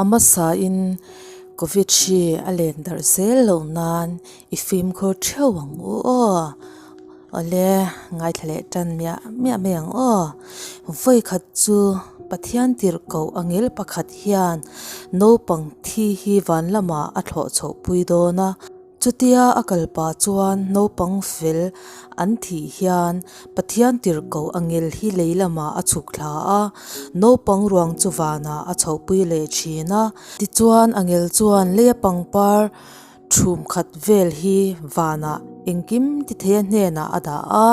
A hmasain Covid hri a len darh zel loh nan i fimkhur theuh ang u aw. Awle, ngaithla leh tan miah miah mai ang aw. Vawi khat chu Pathian tirhkoh angel pakhat hian naupang thi hi van lamah a thlawh chhoh pui dawn a. Chutia a kal pah chuan naupang fel an thih hian Pathian tirhkoh angel hi lei lamah a chhuk thla a, naupang ruang chu vanah a chhohpui leh thin a. Tichuan angel chuan leia pangpar thum khat vel hi vanah engkim ti theia hnenah a dah a,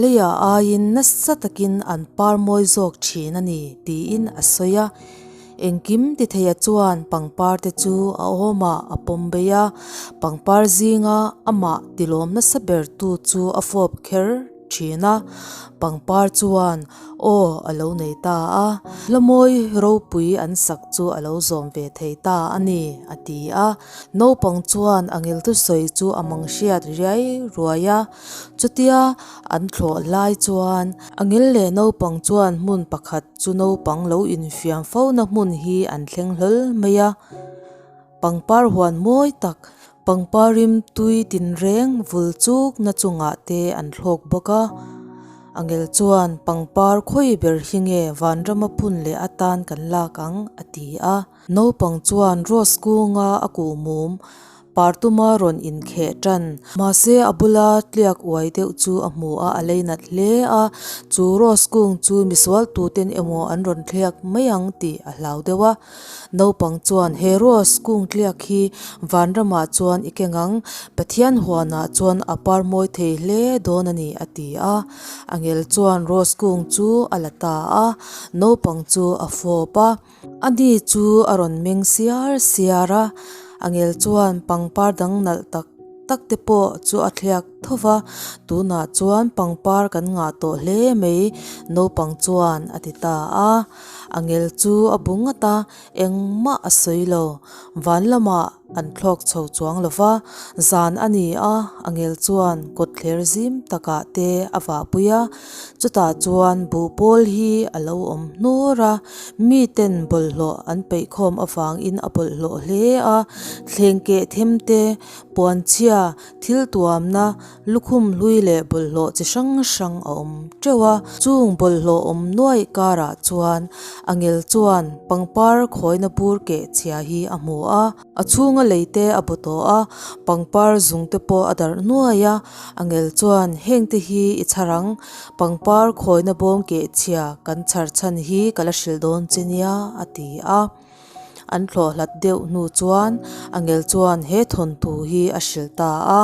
leiah aiin nasa takin an par mawi zawk thin a ni tiin a sawi a. Engkim ti theia chuan pangpar te chu a awmah a pawm bei a, pangpar zinga amah tilawm nasa ber tu chu a fawp kher thin a, pangpar chuan aw a lo nei ta a, hlamawi ropui an sak chu a lo zawm ve thei ta a ni, a ti a. Naupang chuan a ngil thusawi chu a mang hriat riai ruai a, chutia an thlawh lai chuan a ngil leh naupang chuan hmun pakhat chu naupang lo infiam fo na hmun hi an thleng hlawl mai a, pangpar huan mawi tak pangpar rim tui tinreng vul chuk na chungah te an thlawk bawk a, Angel chuan pangpar khawi ber hi nge vanrama phun leh atan kan lak ang a ti a. Naupang chuan Rose kunga a kuh mum partuma rawn inkheh tan. Mahse a bula tliak uai deuh chu a hmu a, a lei nat hle a. Chu Rose kung chu misual tuten emaw an rawn thliak mai ang tih a hlau deuh a. Naupang chuan he Rose kung tliak hi vanramah chuan i keng ang, Pathian huanah chuan a par mawi thei hle dawn a ni a ti a. Angel chuan Rose kung chu a la ta a, naupang chu a fawp a. A ni chu a rawn meng siar siar a, a ngel chuan pangpar dang nalh tak tak te pawh chu a thliak tho va, tunah chuan pangpar kan ngah tawh hle mai naupang chuan a ti ta a, a ngel chu a bu nghat a, engmah a sawi lo, van lamah an thlawk chho chuang lo va, zan a ni a, a ngel chuan kawtthler zim takah te a vahpui a, chutah chuan buhpawl hi a lo awm hnur a, miten bawlhhlawh an peihkhawm avangin a bawlhhlawh hle a, thleng keh them te, puanchhia, thil tuamna, lukhum hlui leh bawlhhlawh chi hrang hrang a awm teuh a, chung bawlhhlawh awm nuaih karah chuan a ngel chuan pangpar khawina bur keh chhia hi a hmu a, a chhunga lei te a baw tawh a, pangpar zung te pawh a darh nuai a, a ngel chuan heng te hi i chhar ang, pangpar khawina bawm keh chhia kan chhar chhan hi ka la hrilh dawn che nia a ti a. An thlawh hlat deuh hnu chuan a ngel chuan he thawnthu hi a hrilh ta a.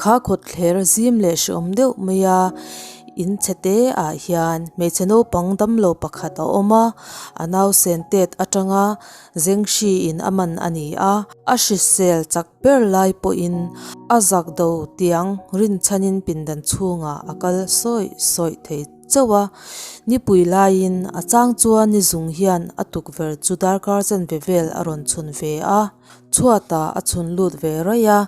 Kha khawtthler zim leh hreawm deuh mai a, in chhe te ah hian hmeichhe naupang damlo pakhat a awm a, a nausen tet atanga zenghri in a man a ni a, a hrisel chak ber lai pawhin a zak do tiang rinchhanin pindan chhungah a kal sawi sawi thei chauh a, nipui laiin a chang chuan ni zung hian a tukverh chu darkar chanve vel a rawn chhun ve a. Chhuatah a chhun lut ve raih a,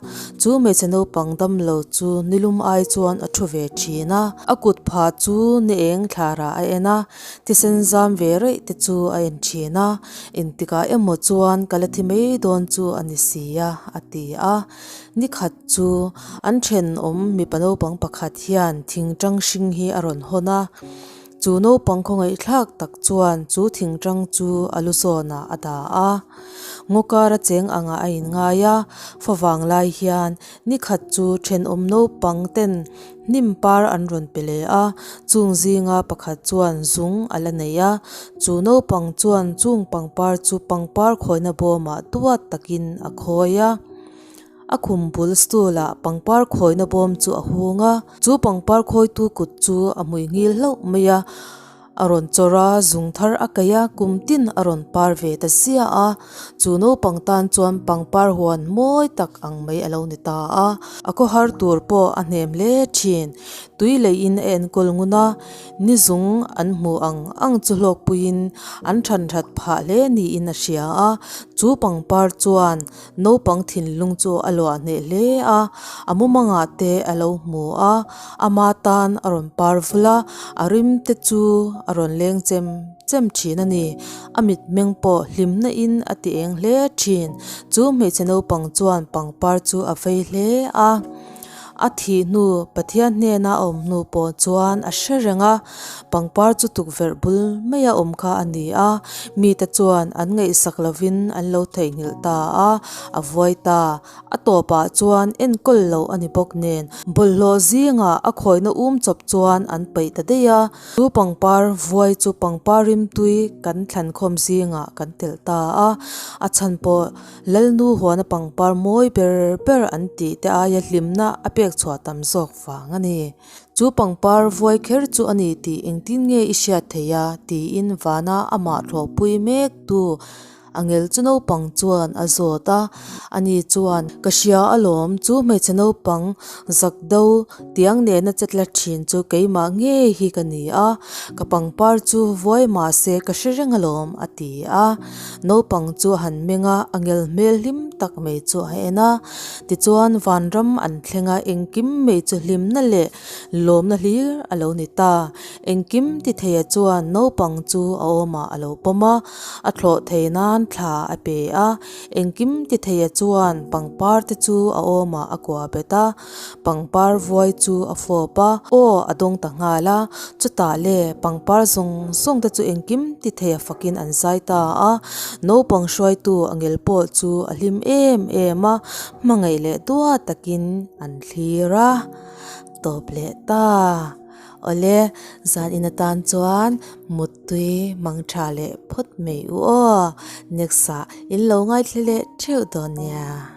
chu hmeichhe naupang damlo chu nilum ai chuan a thu ve thin a, a kut phah chu ni eng thlarah a en a, thisen zam ve raih te chu a en thin a, engtikah emaw chuan ka la thi mai dawn chu a ni si a, a ti a. Nikhat chu an thenawm mipa naupang pakhat hian thingtang hring hi a rawn hawn a, Chu naupang khawngaihthlak tak chuan chu thingtang chu a lu zawnah a dah a, ngaw kara cheng angah a inngai a, favang lai hian nikhat chu thenawm naupang ten hnim par an rawn pe leh a, chung zinga pakhat chuan zung a la nei a, chu naupang chuan chung pangpar chu pangpar khawina bawmah duat takin a khawi a. A khum bul stool ah pangpar khawina bawm chu a hung a, chu pangpar khawitu kut chu a hmui nghil hlauh mai a, a rawn chawrh a, zung thar a kaih a, kum tin a rawn par ve ta ziah a, chu naupang tan chuan pangpar huan mawi tak ang mai a lo ni ta a, a khawhar tur pawh a hnem hle thin, tui lei in a enkawl ngun a, ni zung an hmuh ang ang chu hlawkpuiin an than that phah hle niin a hria a, chu pangpar chuan Naupang thinlung chu a luah hneh hle a, a mumangah te a lo hmu a, ama tan a rawn par vul a, a rim te chu a rawn leng chem chem thin a ni. A mitmeng pawh hlimna in a ti eng hle thin. Chu hmeichhe naupang chuan pangpar chu a vei hle a. A thih hnu Pathian hnena a awm hnu pawh chuan a hre reng a, pangpar chu tukverh bul maia awm kha a ni a, mite chuan an ngaihsak lovin an lo theihnghilh ta a, a vuai ta. A tawpah chuan enkawl loh a ni bawk nen, bawlhhlawh zingah a khawihna um chawp chuan an paih ta daih a, chu pangpar vuai chu pangpar rimtui kan thlankhawm zingah kan telh ta a, a chhan pawh Lalnu huana pangpar mawi ber ber an tih te aia hlimna a pek chhuah tam zawk vang a ni. Chu pangpar vuai kher chu a ni tih engtin nge i hriat theih a? tiin vana amah thlawhpui mek tu Angel chu naupang chuan a zawt a. Ani chuan, Ka hria alawm, chu hmeichhe naupang zak do tiang nena che tla thin chu keimah ngei hi ka ni a, ka pangpar chu vuai mahse ka hre reng alawm, a ti a. Naupang chu a han meng a, a ngel hmel hlim tak mai chu a en a. Tichuan vanram an thleng a, engkim mai chu hlimna leh lawmna hlir a lo ni ta. Engkim ti theia chuan naupang chu a awmah a lo pawm a, a thlawh thei nan thla a pe a. Engkim ti theia chuan pangpar te chu a awmah a kuah bet a. Pangpar vuai chu a fawp a, aw a dawng ta nghal a, chutah le pangpar zawng zawng te chu engkim ti thei a fakin an zai ta a, naupang hruaitu a ngel pawh chu a hlim em em a, hmangaih leh duat takin an thlir a, tawp leh ta. Awle, zan in atan chuan muttui mangtha leh phawt mai u aw, next ah in lo ngaithla leh theuh dawn nia.